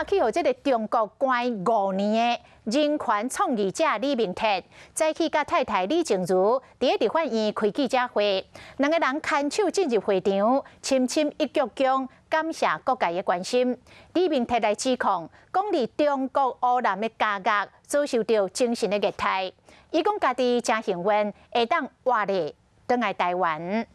去予這个中國關5年的人權倡議者李明哲，早起佮太太李靜茹佇咧立法院開記者會，兩个人牽手進入會場，深深一鞠躬，感謝各界的關心。李明哲來指控，講佇中國烏南的監獄遭受著精神的虐待，伊講家己誠幸運，會當活咧轉來台灣。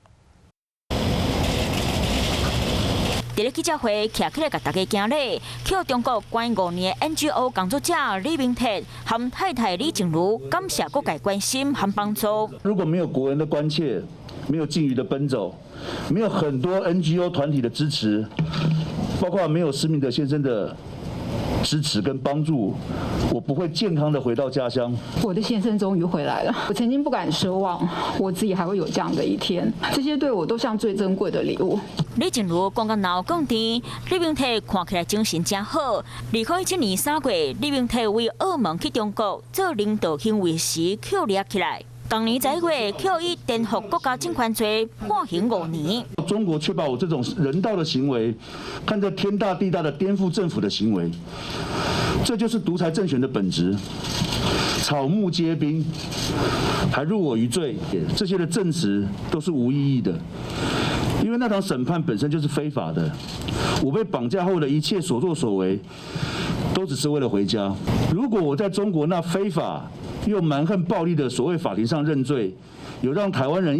佇咧記者會，徛起來共大家行禮，去予中國關五年的 NGO 工作者李明哲和太太李靜茹感謝各界關心和幫助。如果沒有國人的關切，沒有靜瑜的奔走，沒有很多 NGO 團體的支持，包括沒有施明德先生的支持跟幫助，我不會健康的回到家鄉。我的先生終於回來了。我曾經不敢奢望我自己還會有這樣的一天，這些對我都像最珍貴的禮物。李靜茹講甲老講甜，李明哲看起來精神誠好。2017年3月，李明哲為澳門去中國做人道行為時，予掠起來。同年11月，予以顛覆國家政權罪判刑五年。中國卻把我這種人道的行為，看作天大地大的顛覆政府的行為，這就是獨裁政權的本質。草木皆兵，還入我於罪，這些的證詞都是無意義的，因為那場審判本身就是非法的。我被綁架後的一切所作所為，都只是為了回家。如果我在中國那非法又蠻橫暴力的所謂法庭上認罪，有讓台灣的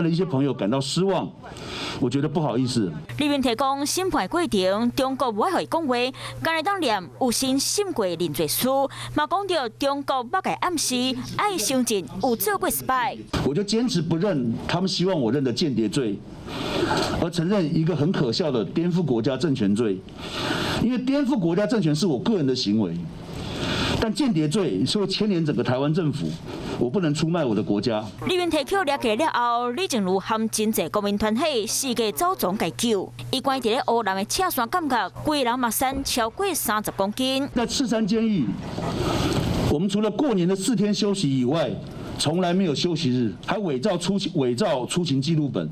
一些朋友感到失望，我覺得不好意思。李明哲講，審判過程，中國無愛予伊講話，干焦會當念有先審過認罪書，嘛講著中國捌共伊暗示愛承認有做過失敗。我就堅持不認他們希望我認的間諜罪，而承認一個很可笑的顛覆國家政權罪，因為顛覆國家政權是我個人的行為。但間諜罪是會牽連整個台灣政府，我不能出賣我的國家。李明哲予掠起了後，李靜茹和真濟公民團體四界走傱共救。伊關佇咧烏南的赤山監獄，規人嘛瘦超過30公斤。在赤山監獄，我們除了過年的4天休息以外，從來沒有休息日，還偽造出勤記錄本，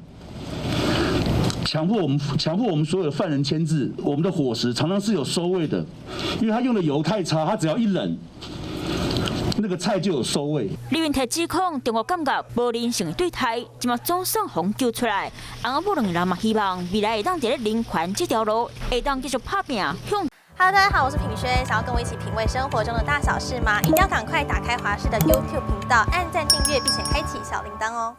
強迫我們所有的犯人簽字。我們的伙食常常是有餿味的，因為他用的油太差，他只要一冷，那個菜就有餿味。李明哲指控中國監獄無人性的對待，這馬總算予人救出來。翁仔某兩个人嘛希望未來會當佇咧人權這條路會當繼續拍拚向。 Hello，大家好，我是品軒，想要跟我一起品味生活中的大小事嗎？一定要趕快打開華視的 YouTube 頻道，按讚訂閱，並且開啟小鈴鐺哦。